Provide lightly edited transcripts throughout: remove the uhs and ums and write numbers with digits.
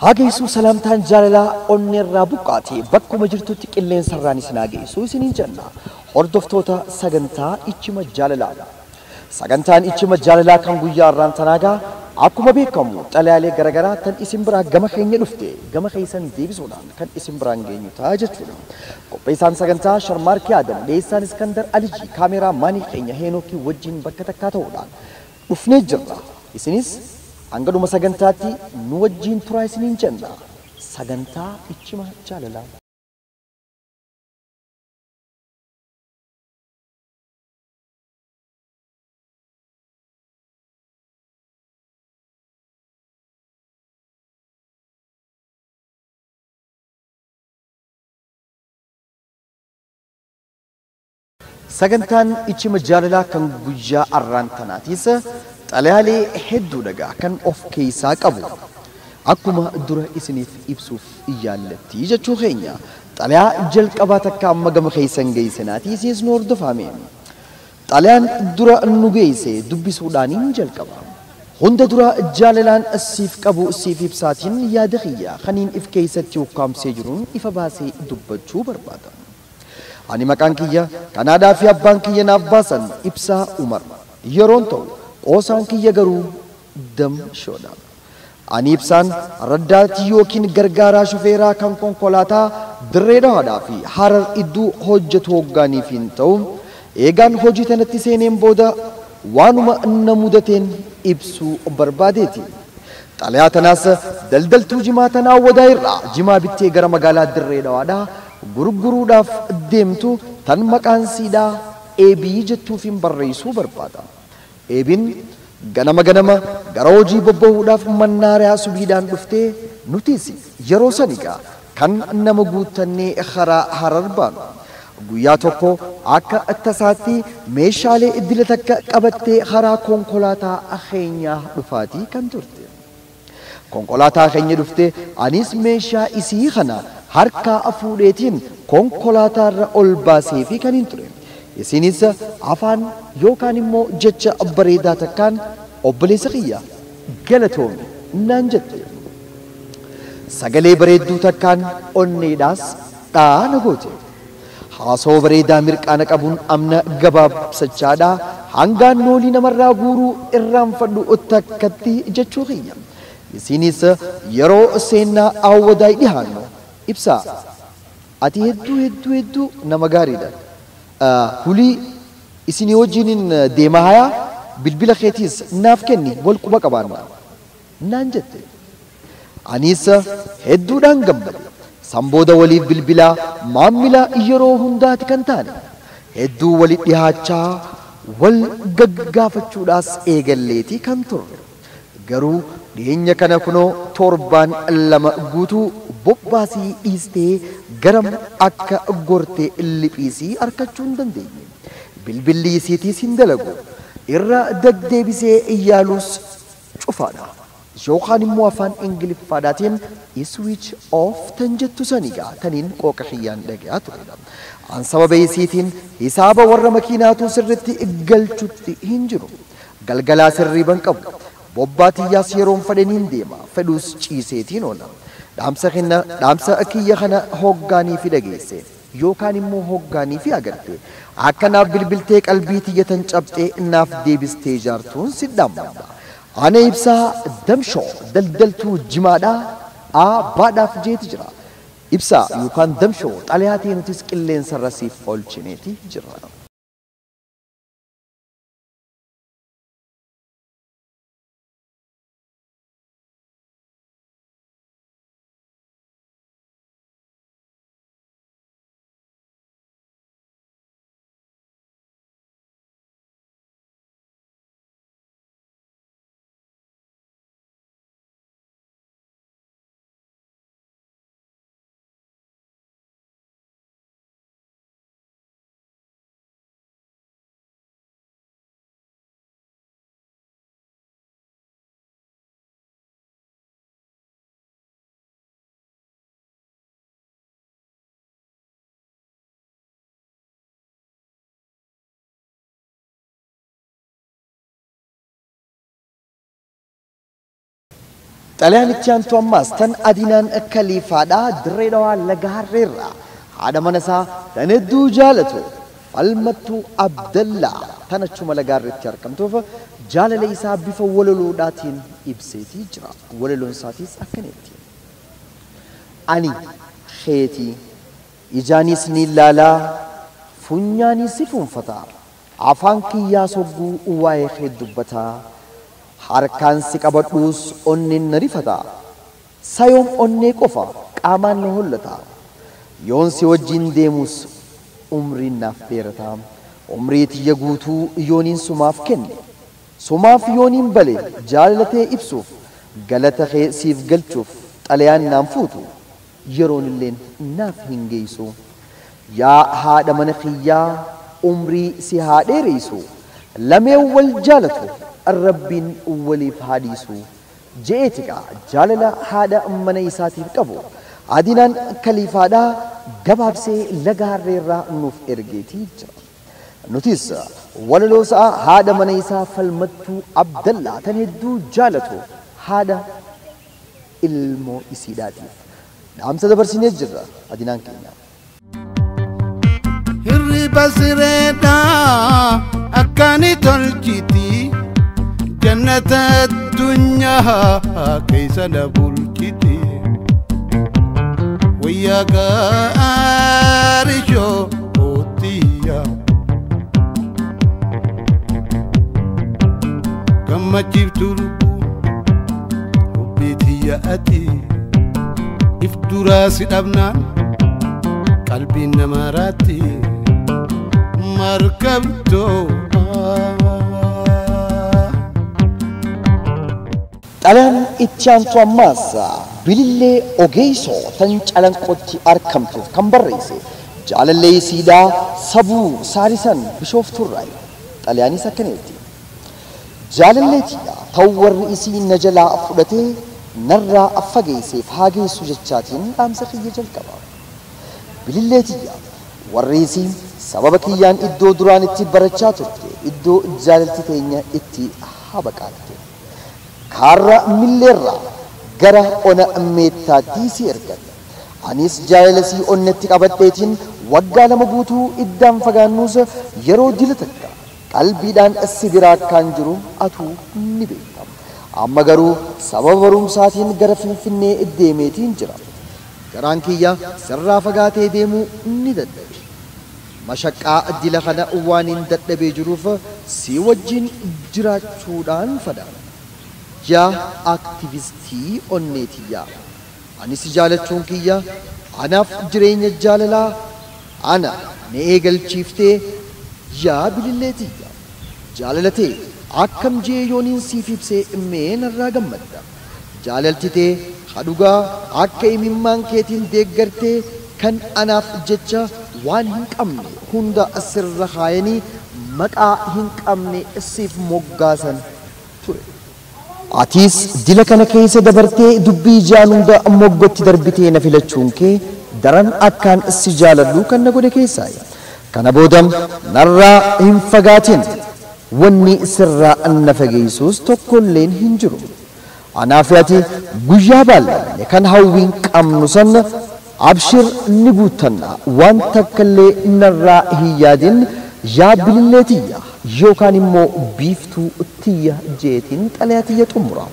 Hageessuu salamtaan jaalalaa onneerraa buqqaate bakkuma jirtutti qilleensarraan isin hageessuu isiniin jenna. Hordoftoota sagantaa Ichima Jaalalaadha. Sagantaan Ichima Jaalalaa kan guyyaa har'aan tanaagaa akkuma beekamu xalayaalee garaagaraa tan isin biraa gama keenya dhufte gama keessan deebisuudhaan kan isin biraan geenyu ta'a jechuudha. Qopheessaan sagantaa Sharmaarkii Adam, dhiyeessaan Iskandar Alijii, kaameeraa maanii keenya Heenokii wajjin bakka takkaa ta'uudhaan dhufnee jirra. Isinis hanga dhuma sagantaatti nu wajjin turaa isiniin jenna. Sagantaa Ichima Jaalalaa. Sagantaan Ichima Jaalalaa kan guyyaa arraan tanaatis xalayaalee hedduu dhagaa kan of keessaa qabu. Akkuma dura isiniif ibsuuf yaallattii jechuu keenya. Xalayaa jalqabaa takka amma gama keessan geessinaatii isinis nu hordofame. Xalayaan dura nu geesse dubbisuudhaaniin jalqaba. Hunda dura jaalalaan siif qabu siif ibsaatiin yaada kiyya kaniin if keessatti ukkaamsee jiruun ifa baasee dubbachuu barbaada. Ani maqaan kiyya Kanaadaa fi abbaan kiyya naaf baasan Ibsaa Umar. Yeroon ta'u qoosaan kiyya garuu Damshoodha. Ani Ibsaan raddaatti yookiin gargaaraa shufeeraa kan konkolaataa Dirree Dhawaadhaa fi Harar iddoo hojjetu hoggaaniif hin ta'u. Eegaan hojii tanatti seeneen booda waanuma na mudateen ibsuu barbaadeeti. Xalayaa tanaas daldaltuu jimaa tanaa wadaa irraa jimaa bittee gara magaalaa Dirree Dhawaadhaa gurguruudhaaf deemtu tan maqaan siidhaa Eebii jettuuf hin barreessuu barbaada. Eebiin ganama ganama gara hojii bobba'uudhaaf mannaariyaa subiidhaan dhuftee nutis yeroo sanigaa kan nama guuttannee karaa Harar baanu. Guyyaa tokko akka tasaatti meeshaalee iddila takka qabattee karaa konkolaataa keenyaa dhufaatii kan turte. Konkolaataa keenya dhuftee anis meeshaa isii kana harkaa fuudheetiin konkolaataarra ol baasee fi kan hin ture. Isinis afaan yookaan immoo jecha bareedaa takkaan obboleessa kiyya galatoomi naan jette. Sagalee bareedduu takkaan onneedhaas dhaana goote. Haasawaa bareedaa mirqaana qabuun amna gabaabsachaadhaa hangaan noolii namarraa guuruu irraanfadhu takkatti jechuu kiyya. Isinis yeroo seenaa awwadaa dhihaannu Ibsaa ati hedduu hedduu hedduu nama gaariidha. Hulii isinii wajjiniin deemaa hayaa bilbila keetiis naaf kenni wal quba qabaanna naan jette. Anis hedduudhaan gammade. San booda waliif bilbilaa maammila yeroo hundaati kan taane. Hedduu walit dhihaachaa wal gaggaafachuudhaas eegalleetii kan turre. Garuu dhiyeenya kana kunoo torbaan lama guutuu bobbaasii dhiistee garam akka gortee liphiisii argachuu hin dandeenye. Bilbilli isiitiis hin dalagu. Irra deddeebisee yaalus cufaadha. Yookaan immoo afaan Ingiliffaadhaatiin switch off tan jettu sanigaa taniin qooqa kiyyaan dhagayaa turedha. An sababa isiitiin hisaaba warra makiinaatu sirritti galchutti hin jiru. Galgalaa sirriiban qabu. Bobbaatiyyaas yeroon fedhaniin deema. Fedhus ciiseetiin oola. Dhaamsa kiyya kana hoggaanii fi dhageesse. Yookaan immoo hoggaanii fi agarte. Akka naaf bilbiltee qalbii tiyya tan cabxee naaf deebistee jaartuun si dhaammadha. Ana Ibsaa Damshoo daldaltuu jimaadhaa baadhaaf jeeti jira. Ibsaa yookaan Damshoo xalayaatii nutis qilleensarra siif oolchineeti jira. Xalayaan itti aantu ammaas tan Adinaan Kaliifaadhaa Dirree Dhawaa Laga Harreerraa haadha mana isaa tan hedduu jaalatu Falmattuu Abdallaa tan achuma Laga Harreetti argamtuuf jaalala isaa bifa walaloodhaatiin ibseetii jira. Walaloon isaatiis akkaneetti. Ani keetii ijaanis ni ilaalaa funyaanis si fuunfata afaan kiyyaa sogguu waa'ee kee dubbataa harkaan si qabadhuus onneen na rifata sayoom onnee qofa qaamaan na hollata yoon si wajjin deemus umriin naaf dheerata umrii tiyya guutuu yooniin sumaaf kenne sumaaf yooniin bale jaalatee ibsuuf galata kee siif galchuuf xalayaan naan fuutu yeroon illeen naaf hin geessu yaa haadha mana kiyyaa umrii si haa dheeressu lameen wal jaalatu rabbiin waliif haa dhiisu je'eetiqa jaalala haadha mana isaatiif qabu Adinaan Kaliifaadhaa gabaabsee Laga Harreerraa nuuf ergeetii jira. Nutis walaloo isaa haadha mana isaa Falmattuu Abdallaa tan hedduu jaalatu haadha ilmoo isiidhaatiif dhaamsa dabarsinee jirra Adinaan keenya. Hirriba sireedhaa akkaani tolchiti jannata addunyaa keessa na bulchiti wayyaa gaarishoo ootiyyaa gammachiiftu lubbuu hubbeetiyya ati if duraa si dhabnaan qalbiin nama raatti markabtoo. Xalayaan itti aantu ammaas Bilillee Ogeessoo tan Calanqootti argamtuuf kan barreesse jaalallee isiidhaa Sabuu Saarisan Bishooftuurraayi. Xalayaanis akkaneetti. Jaalalleetidha ta'u warri isii na jalaa fudhatee narraa fageesseef haa geessu jechaatiin dhaamsa kiyya jalqaba. Bililleetiyya warri isii sababa kiyyaan iddoo duraan itti barachaa turte iddoo jaalalti teenya itti habaqaatte. Kaarra milleerraa gara ona meettaatti si ergan. Anis jaalala sii onnetti qabadheetiin waggaa 2 guutuu iddaan fagaannuus yeroo dila takka qalbiidhaan si biraa akkaan jiru atuu ni beekta. Amma garuu sababa barumsaatiin gara Finfinnee deemeetiin jira. Garaan kiyya sirraa fagaatee deemuu ni dadhabe. Mashaqqaa dila kana waan hin dadhabee jiruuf si wajjin jiraachuudhaan fada. Yaa aktivistii onneetiyyaa. Ani si jaalachuun kiyya anaaf jireenya jaalalaa ana na eegalchiiftee yaa bililleetiyya. Jaalalatee akkam jee yooniin siif ibsee mee narraa gammadda. Jaalaltitee hadhugaa akka imimmaan keetiin deeggartee kan anaaf jecha waan hin qabne hunda sirra kaayanii maqaa hin qabne siif moggaasan ture. Atis dila kana keessa dabartee dubbii jaan hunda moggotti darbitee na filachuun kee daran akkaan si jaaladhu kan na godhe keessaa. Kana booda narraa hin fagaatin wanni sirraa na fageessus tokkolleen hin jiru. Anaaf ati guyyaa baallanne kan hawwiin qabnu sana abshir ni guuttanna waan takkallee narraa hin yaadin yaa bililleetiyya yookaan immoo biiftuu tiyya jeetiin xalayaa tiyya xumura.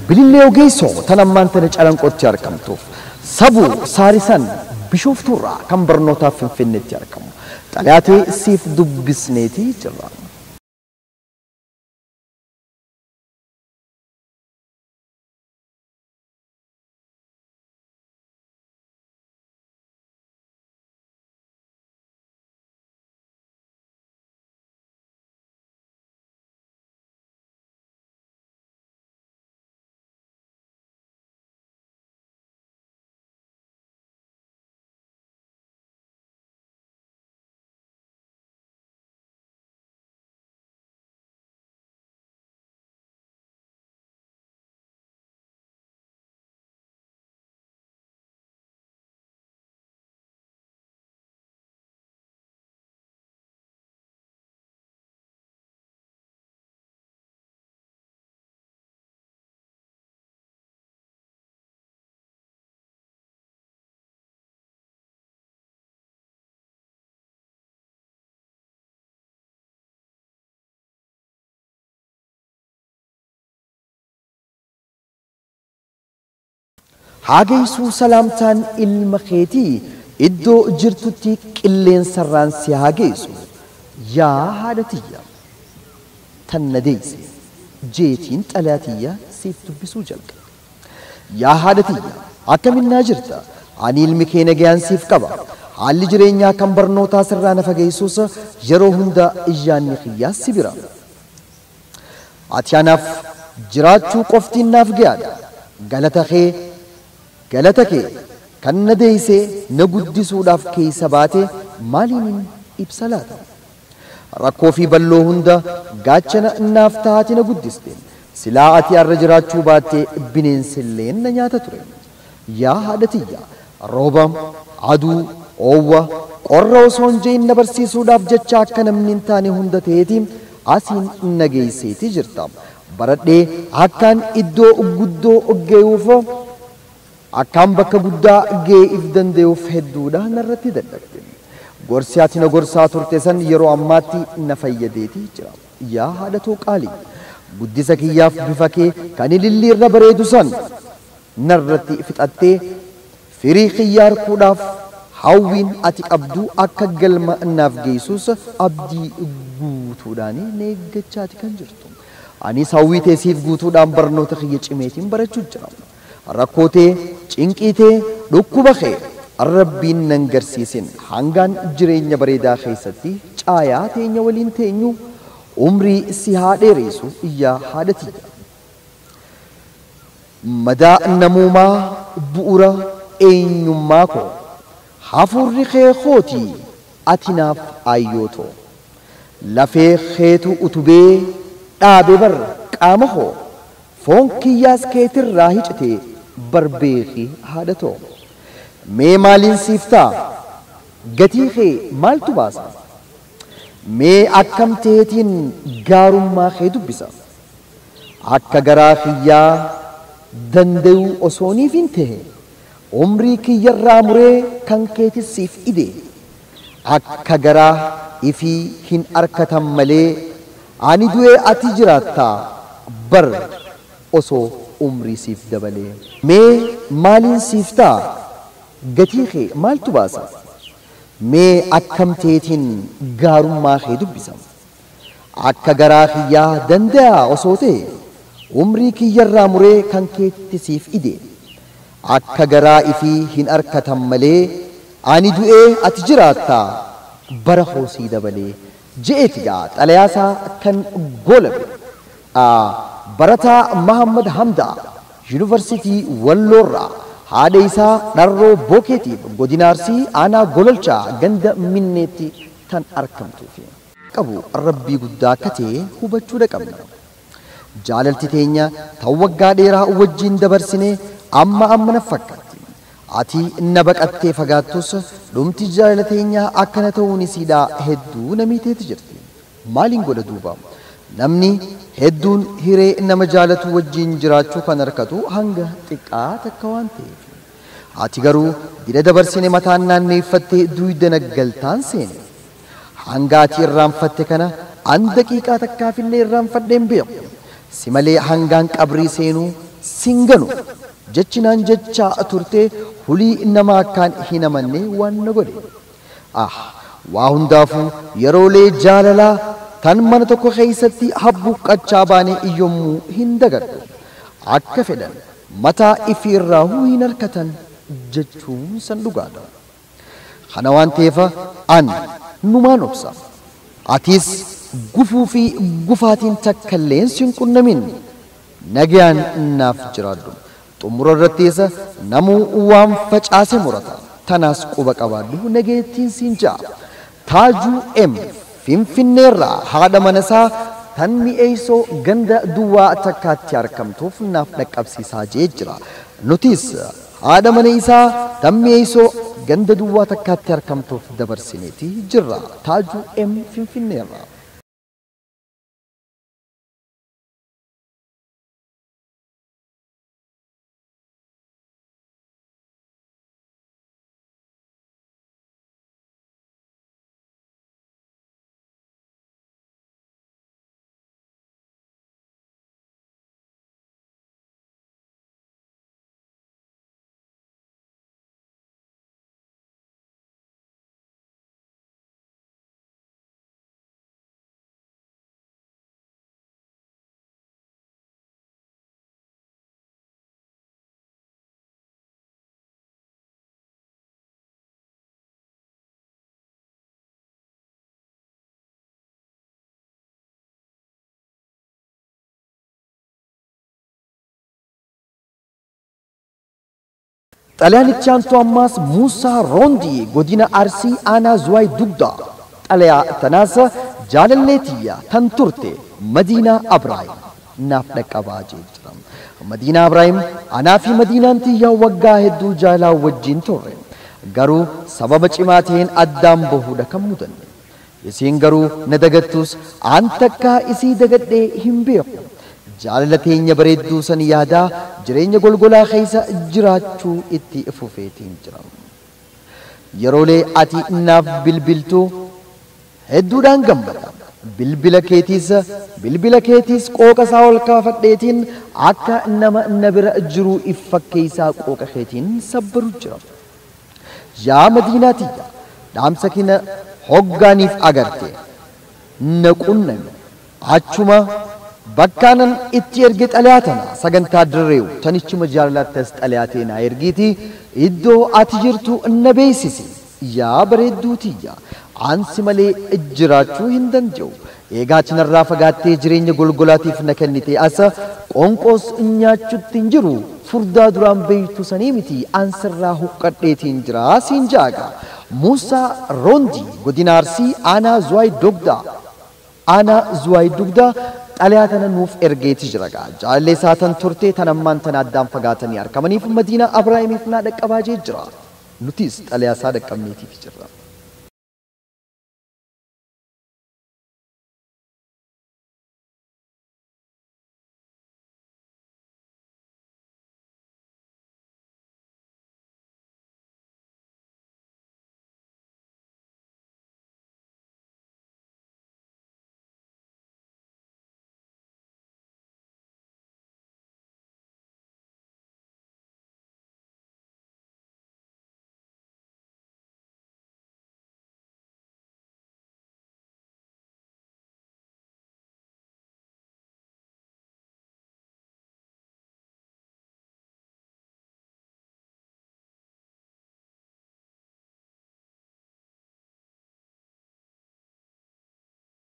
Bilillee Ogeessoo tan ammaan tana Calanqootti argamtuuf Sabuu Saarisan Bishooftuurraa kan barnootaaf Finfinneetti argamu. Xalayaa siif dubbisneetii jirra. Haa geessuu salaamtaan ilma keetii iddoo jirtutti qilleensarraan si haa geessu. Yaa haadha tiyya tan na deeyse jeetiin xalayaa tiyya siif dubbisuu jalqabe. Yaa haadha tiyya akkamiin naa jirta? Ani ilmi kee nagayaan siif qaba. Haalli jireenyaa kan barnootaa sirraa na fageessus yeroo hunda iyyaanni kiyyaas si bira. Ati anaaf jiraachuu qoftiin naaf gahaadha. Galata kee kan na deeysee na guddisuudhaaf keessa baate maaliin ibsa laata? Rakkoo fi balloo hunda gaachana naaf taate na guddiste. Silaa ati arra jiraachuu baatte bineensilleen na nyaata ture. Yaa haadha tiyya rooba, aduu, oowwa, qorra osoo hin je'in na barsiisuudhaaf jecha akka namni hin taane hunda ta'eeti asiin na geesseeti jirta. Baradhee akkaan iddoo guddoo ge'uuf akkaan bakka guddaa ge'eef danda'uuf hedduudha narratti dadhabde. Gorsi ati na gorsaa turte san yeroo ammaatti na fayyadeeti jira. Yaa haadha too qaalii guddisa kiyyaaf bifa kee kan ilillii irra bareedu san narratti fixattee firii kiyyaa harkuudhaaf hawwiin ati qabdu akka galma naaf geessus abdii guutuudhaan na eeggachaati kan jirtu. Anis hawwii tee siif guutuudhaan barnoota kiyya cimeetiin barachuu jira. Rakkoo tee, cinqii tee, dhukkuba kee Rabbiin nan garsiisin hangaan jireenya bareedaa keessatti caayaa teenya waliin teenyu umrii si haa dheeressu yaa haadha tiyya. Madaa namummaa bu'uura eenyummaa koo hafuurri kee kootii ati naaf ayyootoo lafee keetu utubee dhaabe bar qaama koo foon kiyyaas keetirraa hicite barbeekii haadha too. Mee maaliin siif ta'a? Gatii kee maaltu baasa? Mee akkam ta'eetiin gaarummaa kee dubbisa? Akka garaa kiyyaa danda'uu osoo niif hin ta'e umrii kiyyarraa muree kan keetis siif ide. Akka garaa ifii hin arkatan malee ani du'ee ati jiraattaa bar osoo umrii siif dabalee. Mee maaliin siif ta'a? Gatii kee maaltu baasa? Mee akkam ta'eetiin gaarummaa kee dubbisa? Akka garaa kiyyaa danda'a osoo ta'e umrii kiyyarraa muree kan keetti siif ide. Akka garaa ifii hin arkatan malee ani du'ee ati jiraattaa bara hoosii dabalee je'eeti gaa xalayaasaa kan goolabe. Barataa Mahammad Hamdaa Yuunivarsiitii Walloorraa haadha isaa Dharroo Bookeetiif godina Arsii aanaa Gololchaa ganda Minneetti kan argamtuufi. Qabu Rabbii guddaa akka ta'e hubachuu qabna. Jaalalti teenya tan waggaa dheeraa wajjin dabarsine amma amma na fakkaatti. Ati na baqattee fagaattus dhumti jaalala teenyaa akkana ta'uun isiidhaa hedduu namiiteeti jirti. Maaliin godha duuba? Namni hedduun hiree nama jaalatu wajjin jiraachuu kan harkatu hanga xiqqaa takka waan ta'eef. Ati garuu dida dabarsine mataan naanneeffattee duyda naggaltaan seene. Hanga ati irraanfatte kana an daqiiqaa takkaafillee irraanfadheen beeku. Si malee hangaan qabrii seenuu singanu. Jechinaan jechaa turte hulii nama akkaan hin amanne waan na godhe. Waa hundaafuu yeroolee jaalalaa tan mana tokko keessatti habbuuqqachaa baane yommuu hin dagadhu. Akka fedhan mataa ifii irraa hin harkatan jechuun san dhugaadha. Kana waan ta'eef an numaan obsa. Atis gufuu fi gufaatiin takka illeen sin qunnamin nagayaan naaf jiraadhu. Xumura irrattis namuu waan facaase murata. Tanaas quba qabaadhu nageettiin siin ja'a. Taajuu M Finfinneerraa haadha manasaa tan mi'eessoo ganda duwwaa takkaatti argamtuuf naaf dhaqqabsiisaa jee jira. Nutis haadha mana isaa tan mi'eessoo ganda duwwaa takkaatti argamtuuf dabarsineeti jirra. Taajuu M Finfinneerraa. Xalayaan aantu ammaas Muusaa Roondii godina Arsii aanaa Zuwaay Dugdaa. Xalayaa tanaas jaalallee tiyya tan turte Madiinaa Abraahim naaf dhaqqabaa jira. Madiinaa Abraahim anaa fi Madiinaan tiyya waggaa hedduu jaalaa wajjin turre. Garuu sababa cimaa ta'een addaan bahuudha kan mudanne. Isiin garuu na dagattus an takkaa isii dagadhee hin beeku. Jaalala teenya bareedduu san yaadaa jireenya golgolaa keessa jiraachuu itti fufeetiin jira. Yeroolee ati naaf bilbiltu hedduudhaan gammada. Bilbila keetiis qooqa isaa ol kaafadheetiin akka nama na bira jiruu if fakkeessaa qooqa keetiin sabbaru jira. Yaa Madiinaa tiyya dhaamsa kina hoggaaniif agarte na qunname achuma bakkaanan itti erge xalayaa tana sagantaa dirreewu tanichuma jaalattas xalayaa teenaa ergiiti iddoo ati jirtu na beeksisi. Yaa bareedduu tiyya ansi malee jiraachuu hin danda'u. Eegaa cinarraa fagaattee jireenya golgolaatiif na kennite asa qonqoos nyaachutti hin jiru. Furdaa duraan beektu sanii miti ansirraa huqqadheetiin jira siin jaaga. Muusaa Roondii godina Arsii aanaa Zuwaay Dugdaa. Aanaa Zuwaay Dugdaa xalayaa tana nuuf ergeeti jira gaa. Jaalallee isaa tan turte tan ammaan tana addaan fagaatanii argamaniif Madiinaa Abrahaimiif naa dhaqqabaa jira. Nutis xalayaa isaa dhaqqabneetiif jirra.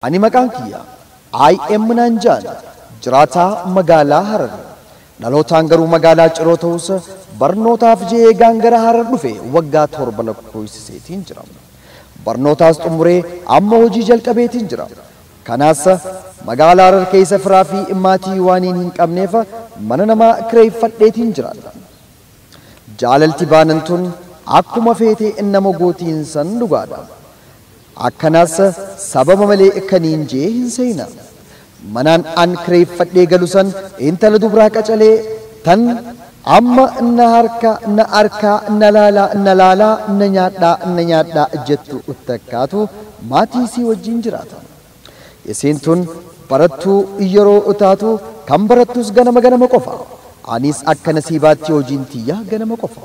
Ani maqaan kiyya IM naan jaan jiraataa magaalaa Harar. Dhalootaan garuu magaalaa Ciroo ta'us barnootaaf je'ee gara Harar dhufe waggaa 7 lakkoofsiseetiin jira. Barnootaas xumuree amma hojii jalqabeetiin jira. Kanaas magaalaa Harar keessa firaa fi maatii waaniin hin qabneef mana namaa kireeffadheetiin jira. Jaalalti baanan tun akkuma feete nama gootiin san dhugaadha. Akkanaas sababa malee kaniin jee hin seena. Manaan an kireeffadhee galu san intala dubraa qacalee tan amma na harka na harkaa na laalaa na laalaa na nyaadhaa na nyaadhaa jettu takkaatu maatii isii wajjin jiraata. Isiin tun barattuu yeroo taatu kan barattus ganama ganama qofa. Anis akka nasiibaatti hojiin tiyya ganama qofa.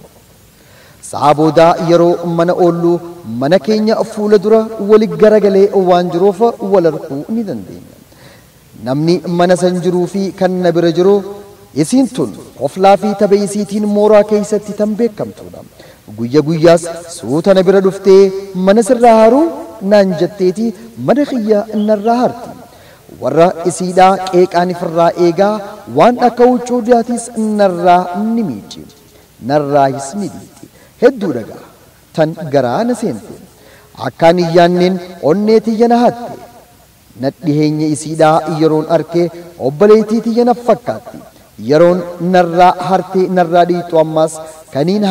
Sa'a boodaa yeroo mana oollu mana keenya fuula dura wali garagalee waan jiruuf wal arguu ni dandeenya. Namni mana san jiruu fi kan na bira jiru isiin tun qoflaa fi tapha isiitiin mooraa keessatti tan beekamtudha. Guyya guyyaas suuta na bira dhuftee mana sirraa haruu naan jetteeti mana kiyya narraa harti. Warra isiidhaa qeeqaan ifirraa eegaa waan akka huccuu dhiyaatis narraa ni miici. Narraahis ni dhiiti. Hedduu dhagaa tan garaa na seente. Akkaan iyyaanneen onnee tiyya na hatte. Nadhiheenya isiidhaa yeroon arke obboleettii tiyya na fakkaatti. Yeroon narraa hartee narraa dhiitu ammas kaniin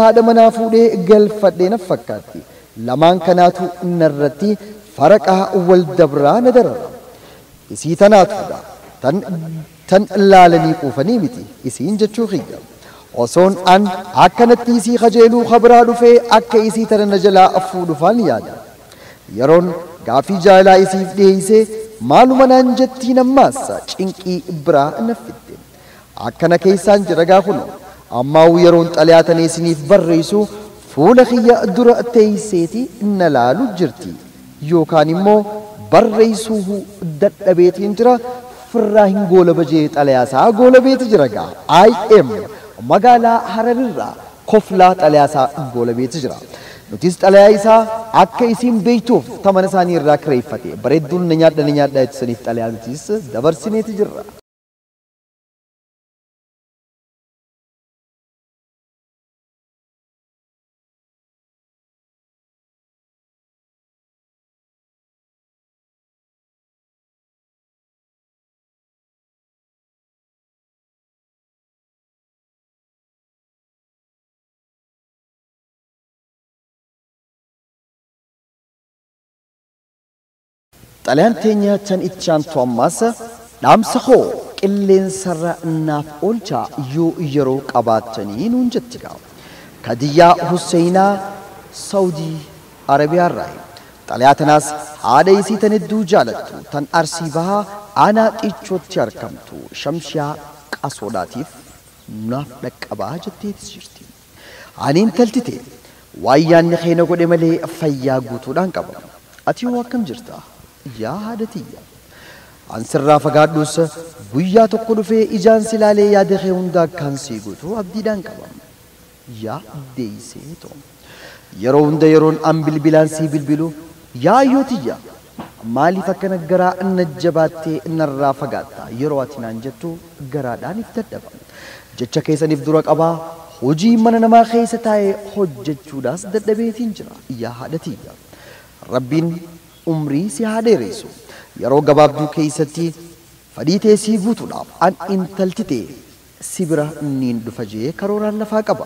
haadha manaa fuudhee galfadhee na fakkaatti. Lamaan kanaatu narratti faraqaa wal dabraa na darara. Isii tanaatudha tan laalanii quufanii miti isiin jechuu kiyya. Osoon an akkanatti isii kajeeluu kabraa dhufee akka isii tana na jalaa fuudhufaan yaada. Yeroon gaafii jaalalaa isiif dhiyeessee maaluma naan jettiin ammaas cinqii biraa na fidde. Akkana keessaan jira gaafunu ammaa'uu yeroon xalayaa tana isiniif barreessu fuula kiyya dura teesseeti na laalu jirti. Yookaan immoo barreessuu dadhabeetiin jira firraa hin goolaba jee xalayaa isaa goolabeeti jira gaa. IM magaalaa Hararirraa koflaa xalayaa isaa goolabeeti jira. Nutis xalayaa isaa akka isiin beektuuf tamana isaanii irraa kireeffate bareedduun na nyaadha na nyaadha jettaniif xalayaa nutis dabarsineeti jirra. Xalayaan teenya tan itti aantu ammaas dhaamsa koo qilleensarra naaf oolchaa yoo yeroo qabaattanii nuun jetti gaa. Kadiyyaa Husseinaa Saawudii Arabiyaarraa. Xalayaa tanaas haadha isii tan hedduu jaalattu tan Arsii Bahaa aanaa Xiichootti argamtu Shamshiyaa Qasoodhaatiif naaf dhaqqabaa jetteetis jirti. Ani intalti ta'e waan yaadni keenya godhe malee fayyaa guutuudhaan qaba. Ati hoo akkam jirta? Yaa haadha tiyya. An sirraa fagaadhus guyyaa tokko dhufee ijaan si ilaalee yaada kee hunda akkaan sii guutuu abdiidhaan qaba. Yaa deessee too. Yeroo hunda yeroon an bilbilaan sii bilbilu yaa ayyoo tiyya maaliif akkana garaa na jabaattee narraa fagaatta yeroo ati naan jettu garaadhaan if dadhaba. Jecha keessaniif dura qabaa hojii mana namaa keessa taa'ee hojjechuudhaas dadhabeetiin jira. Yaa haadha tiyya. Rabbiin umrii si haa dheeressu. Yeroo gabaabduu keessatti fedhii tee sii guutuudhaaf an intalti ta'e si bira niin dhufa jee karooraan lafaa qaba.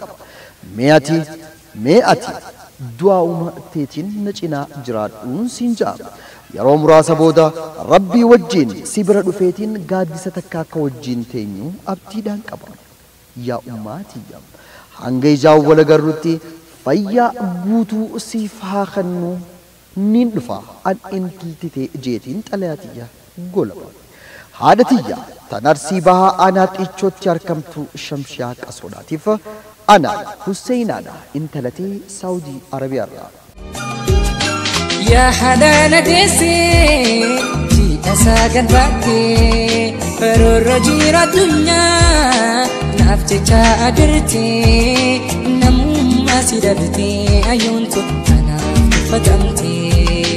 Mee ati du'aa'uma teetiin na cinaa jiraadhuun siin ja'a. Yeroo muraasa booda Rabbii wajjin si bira dhufeetiin gaaddisa takka akka wajjin teenyu abdiidhaan qaba. Yaa ummaa tiyya, hanga ijaan wal agarrutti fayyaa guutuu siif haa kennu niin dhufa an intalti ta'e jeetiin xalayaa tiyya golaba. Haadha tiyya tan Arsii Bahaa aanaa Xiichootti argamtu Shamshiyaa Qasoodhaatiif ana Husseinaadha intalatee Saawudii Arabiyaarraa. Yaa haadha deessee jiidha sagal baattee roorroo jira addunyaa naaf jecha agartee namummaa si dhabdee ayyoontu anaaf tuffatamtee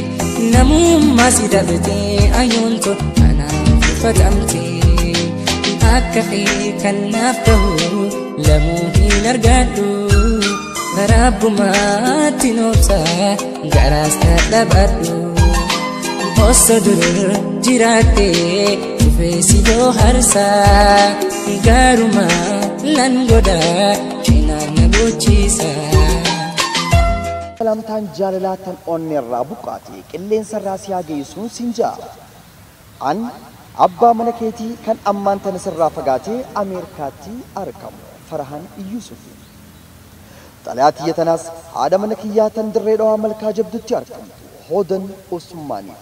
namummaa si dhabdee ayyoontu anaaf tuffatamtee akka kee kan naaf ta'u lamuu hin argadhu. Rabbumaatti noobsa garaas dadhabadhu osoo dur jiraattee dhufee si bohaarsa garuma lan godha cinaan na bochisa. Salamtaan jaalalaa tan onneerraa buqqaate qilleensarraa si haa geessuun siin ja'a. An abbaa mana keetii kan ammaan tana sirraa fagaatee Ameerikaatti argamu Farahan Yuusuf. Xalayaa tiyya tanaas haadha mana kiyyaa tan dirree dhawaa malkaa jabdutti argamtu Hoodan Osmaanii.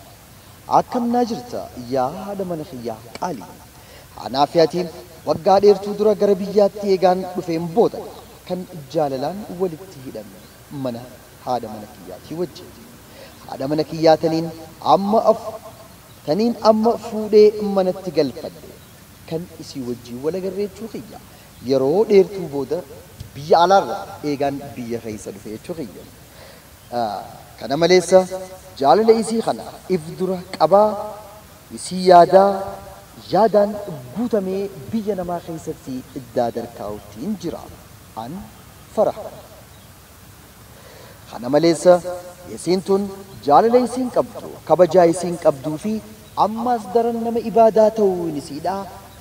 Akkam naa jirta yaa haadha mana kiyyaa qaalii. Anaa fi atiin waggaa dheertuu dura gara biyyaatti eegaan dhufeen booda kan jaalalaan walitti hidhame mana haadha mana kiyyaatii wajjin. Haadha mana kiyyaa taniin amma fuudhee manatti galfadhe kan isii wajjin wal agarreechuu kiyya. Yeroo dheertuu booda biyya alaarraa eegaan biyya keessa dhufe jechuu kiyya. Kana malees jaalala isii kana if dura qabaa isii yaadaan guutamee biyya namaa keessatti daadarkaa'uutiin jira. An faraha. Kana malees isiin tun jaalala isiin qabdu kabajaa isiin qabduu fi ammas daran nama ibaadaa ta'uun isiidha.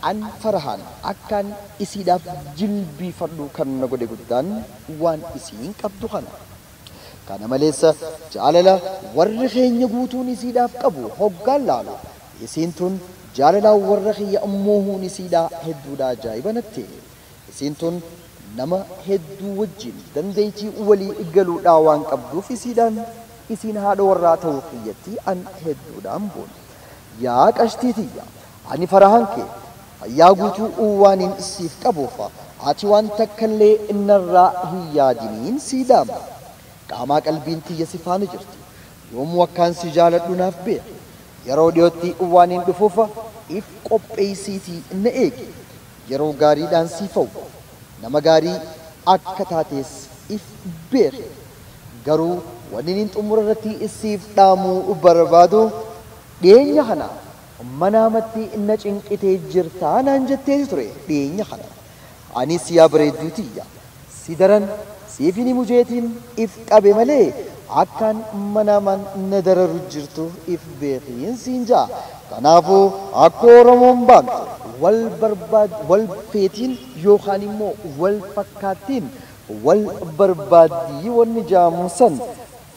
An farahaan akkaan isiidhaaf jilbiifadhu kan na godhe guddaan waan isiin qabdu kana. Kana malees jaalala warri keenya guutuun isiidhaaf qabu hoggaan laalu isiin tun jaalala warra kiyya ammoo isiidhaa hedduudha ajaa'iba natti. Isiin tun nama hedduu wajjin dandeettii walii galuudhaa waan qabduuf isiidhaan isiin haadha warraa ta'uu kiyyatti an hedduudhaan boona. Yaa qashtii tiyya ani farahaan kee fayyaa guutuu waaniin siif qabuuf ati waan takkallee innarraa hin yaadiniin sii dhaama. Qaamaa qalbiin tiyya si faana jirti. Yoomuu akkaan si jaaladhu naaf beeki. Yeroo dhiyootti waaniin dhufuuf if qopheessiitii na eegi. Yeroo gaariidhaan siif hawwa. Nama gaarii akka taates if beeki. Garuu wanni inni xumura irratti siif dhaamuu barbaadu dhiyeenya kana manaamatti na cinqitee jirtaa naan jettee ture dhiyeenya kana. Anis yaa bareedduu tiyya si daran siif hin mujeetiin if qabe malee akkaan manaamaan na dararu jirtu if beekiin siin ja'a. Kanaafuu akka Oromoon baantu wal feetiin yookaan immoo wal fakkaattiin wal barbaaddii wanni jaamu san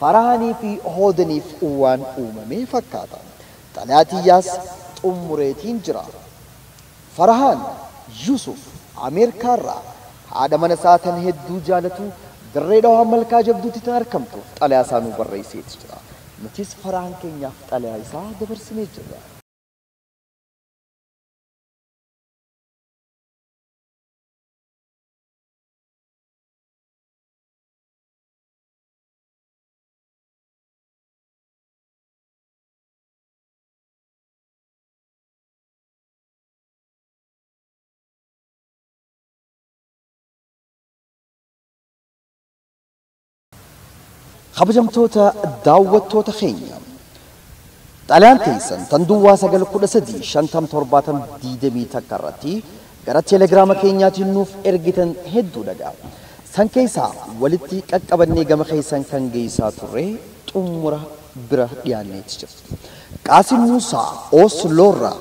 farahanii fi hoodaniif waan uumame fakkaata. Xalayaa tiyyaas xumureetiin jira. Farhaan Yusuf Ameerikaarraa haadha mana isaa tan hedduu jaalatu Dirree Dhawaa Malkaa Jabduutti tan argamtu xalayaa isaa nuu barreesseeti jira. Nutis Farhaan keenyaaf xalayaa isaa dabarsinee jirra. Kabajamtoota daawwattoota keenya, xalayaan teessan tan duwwaa 9 13 50 70 21 irratti gara teelegiraama keenyaatiin nuuf ergitan hedduu dhagaa. San keessaa walitti qaqqabannee gama keessan kan geessaa turre xumura bira dhiyaanneeti jirti. Qaasim Muusaa Osloorraa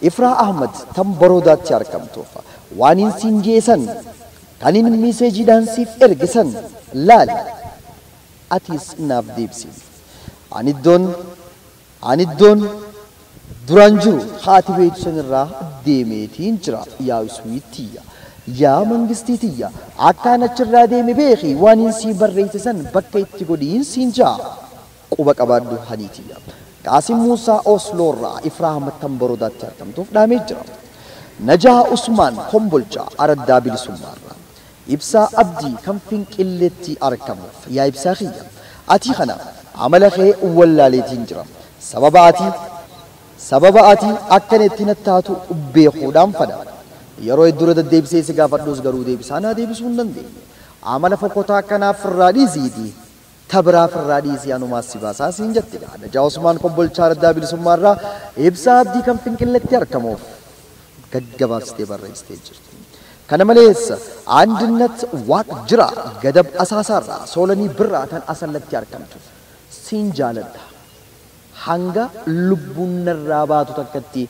Ifraa Ahmad tan Baroodaatti argamtuuf waan hin siin jeesan kan hin miseejiidhaan siif ergisan laali. Atis naaf deebisi. Ani iddoon duraan jiru haati beektu sanirraa deemeetiin jira. Yaa Iswiittiyya, yaa Mangistiitiyya, akkaan achirraa deeme beeki waan hin sii barreesse san bakka itti godhiin siin jaa. Quba qabaadhu haniitiyya. Qaasim Muusaa Osloorraa Ifraa Ahmad tan Baroodaatti argamtuuf dhaamee jira. Najaa Usmaan Kombolchaa Araddaa Bilisummaarraa. Ibsaa Abdii kan Finqilleetti argamuuf yaa Ibsaa kiyya. Ati kana amala kee wallaaleetiin jira. Sababa ati akkan itti nattaatu beekuudhaan fada. Yeroo hedduu deddeebisee si gaafadhus garuu deebisaa naa deebisuu hin dandeenye. Amala fokkotaa akkanaaf irraa dhiisiitii tabiraa irraa dhiisii anumaas si baasaa siin jetti. Najaa Usmaan Kombolchaa Araddaa Bilisummaarraa Ibsaa Abdii kan Finqilleetti argamuuf gaggabaabsitee barreessitee jirti. Kana malees Andinnat Waaq jira Gadab Asaasaarraa Soolanii Birraa tan Asallatti argamtu siin jaaladha. Hanga lubbuun narraa baatu takkatti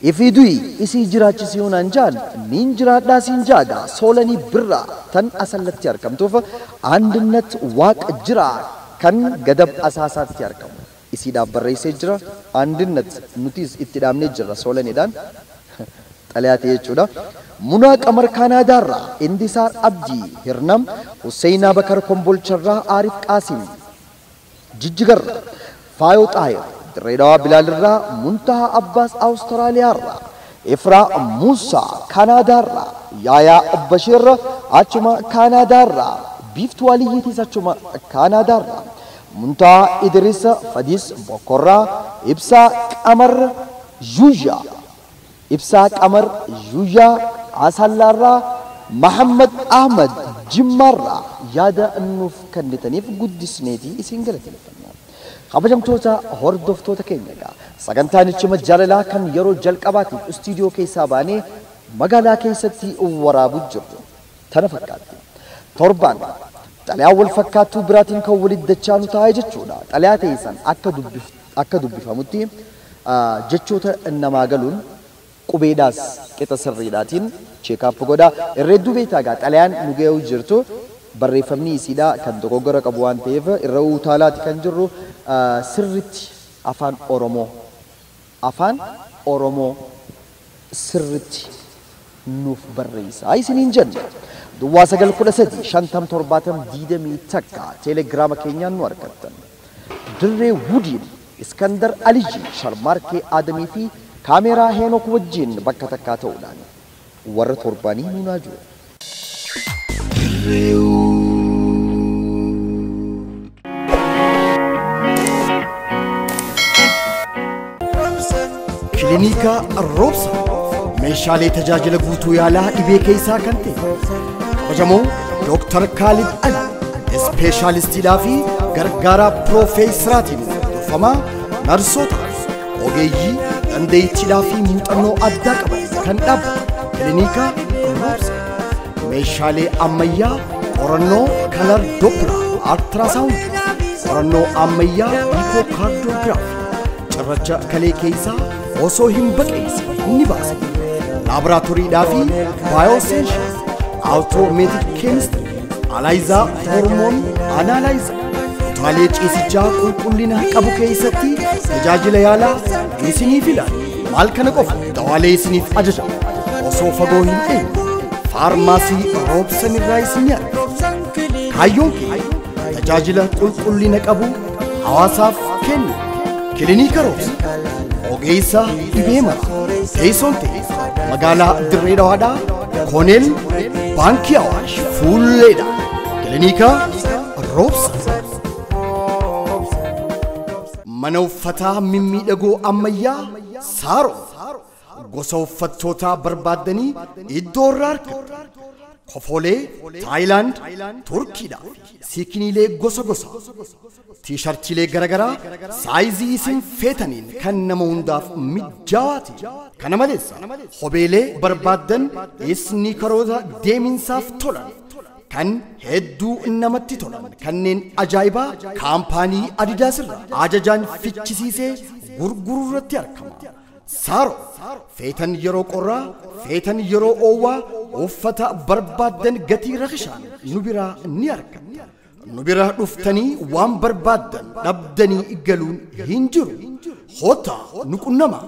ifii du'i isii jiraachisuu naan jaan niin jiraadhaa siin jaaga. Soolanii Birraa tan Asallatti argamtuuf Andinnat Waaq jira kan Gadab Asaasaatti argamu isiidhaaf barreessee jira. Andinnat nutis itti dhaamnee jirra Soolaniidhaan xalayaa ta'e jechuudha. Munaa Qamar Kaanaadaarraa Indisaar Abdii Hirnam Husseinaa Bakar Kombolcharraa Aarif Qaasim Jijjigarraa Faayoo Xaahir Dirree Dhawaa Bilaalirraa Muntahaa Abbaas Awustiraaliyaarraa Ifraa Muusaa Kaanaadaarraa Yaayaa Bashiir achuma Kaanaadaarraa Biiftuu Aliyyiitis achuma Kaanaadaarraa Muntahaa Idris Fadis Bokorraa Ibsaa Qamar Yuuyaa Ibsaa Qamar Yuuyaa Asallaarraa Mahammad Ahmad Jimmaarraa yaada nuuf kennitaniif guddisneetii isin galateeffanna. Kabajamtoota hordoftoota keenya egaa sagantaan Ichima Jaalalaa kan yeroo jalqabaatiif istuudiyoo keessaa baanee magaalaa keessatti waraabuu jirru tana fakkaatti. Torbaan xalayaa wal fakkaattuu biraatiin kan walitti dachaanu taa'ee jechuudha. Xalayaa teessan akka dubbifamutti jechoota namaa galuun qubeedhaas qixa sirriidhaatiin cheekaap godhaa. Irra hedduu beektaa egaa xalayaan nu ga'uu jirtu barreeffamni isiidhaa kan dogoggora qabu waan ta'eef irra utaalaati kan jirru sirritti afaan Oromoo sirritti nuuf barreessaa isiniin jenna. Duwwaa 9 13 50 70 21 teelegiraama keenyaan nu argattan. Dirree Wudiin Iskandar Aliyyi Sharmaarkee Adamii fi kaameeraa Heenok wajjin bakka takkaa ta'uudhaan warra torbanii nuunaa jiru. Kilinika Roobsa meeshaalee tajaajila guutuu yaalaa dhibee keessaa kan ta'e kabajamoo Dooktar Kaalid Ali ispeeshaalistiidhaa fi gargaaraa piroofeesaraatiin durfamaa narsoota ogeeyyii dandeettiidhaa fi muuxannoo addaa qaban kan dhaabbatu kilinika Roobsa meeshaalee ammayyaa qorannoo kalar doppler altiraasaawund qorannoo ammayyaa iikookaardiyoogiraafii cirracha kalee keessaa osoo hin baqeessin ni baasa. Laaboraatooriidhaa fi baayooseenshaal awutoomeetik keemistirii alaayizaa hormoon anaalaayizaa Kutaalee ciisichaa qulqullina qabu keessatti tajaajila yaalaa isinii fila. Maal kana qofa dawaalee isiniif ajaja. Osoo fagoo hin ta'in faarmaasii Roobsan irraa isin arga. Kaayyoon kee tajaajila qulqullina qabu hawaasaaf kennu. Kilinika Roobsan ogeessa dhibee mara. Teessoon ta'e magaalaa Dirree Dhawaadhaa Kooneel Baankii Awaash fuulleedha. Kilinika Roobsan. Mana uffataa mimmiidhagoo ammayyaa Saaroo gosa uffattootaa barbaaddanii iddoo irraa argattu. Kofolee Taayilaand, Turkiidha. Siikiniilee gosa gosa. Tiishartiilee garaagaraa saayizii isin feetaniin kan nama hundaaf mijaawaa. Kana malees kopheelee barbaaddan isniikaroota deeminsaaf tolan kan hedduu namatti tolan kanneen ajaa'ibaa kaampaanii Adidaas irraa ajajaan fichisiisee gurguruu irratti argama. Saaroo feetan yeroo qorraa, feetan yeroo oowwaa uffata barbaaddan gatii rakishaan nu biraa ni argatta. Nu bira dhuftanii waan barbaaddan dhabdanii galuun hin jiru. Hoota nu qunnama.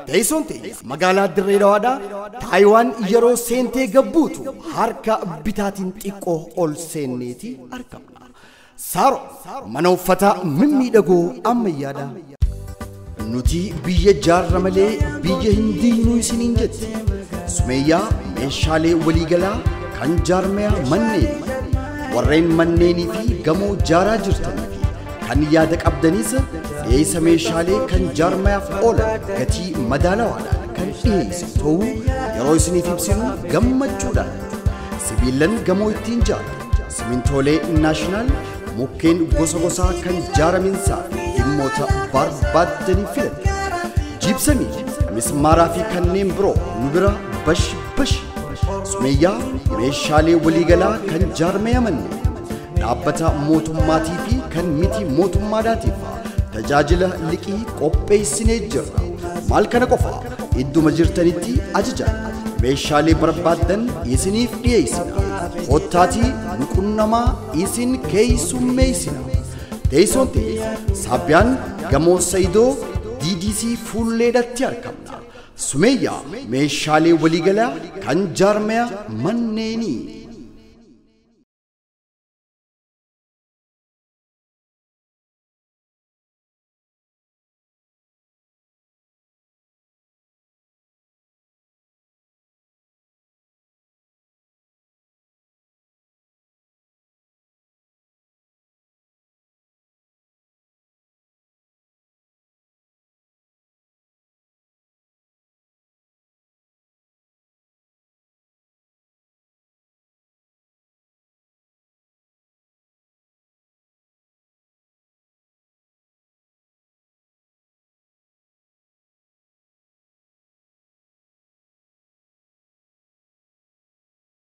Teessoon ta'e magaalaa Dirree Dhawaadhaa Taayiwaan yeroo seentee gabbuutu harka bitaatiin xiqqoo ol seenneeti argamna. Saaroo mana uffataa mimmiidhagoo ammayyaadha. Nuti biyya jaarra malee biyya hin diinuu isiniin jetti. Sumeeyyaa meeshaalee waliigalaa kan jaarmayaa manneen warreen manneenii fi gamoo jaaraa jirtanii fi kan yaada qabdanis dhiyeessa meeshaalee kan jaarmayaaf oolan gatii madaalawaadhaan kan dhiyeessu ta'uu yeroo isiniif ibsinu gammachuudhaan. Sibiilan gamoo ittiin jaaran, simintoolee naashinaal, mukkeen gosa gosaa kan jaaraminsaa fi dhimmoota barbaaddanii filatan. Jibsamii, mismaaraa fi kanneen biroo nu bira bash bash. Sumeeyyaa meeshaalee waliigalaa kan jaarmaya manneen dhaabbata mootummaatii fi kan miti mootummaadhaatiif tajaajila liqii qopheessinee jirra. Maal kana qofa idduma jirtanitti ajajan meeshaalee barbaaddan isiniif dhiyeessina. Kottaatii nu qunnamaa isin keessummeessina. Teessoon ta'e Saabbiyaan gamoo Sayidoo DDC fuulleedhatti argamna. Sumeeyyaa meeshaalee waliigalaa kan jaarmaya manneenii.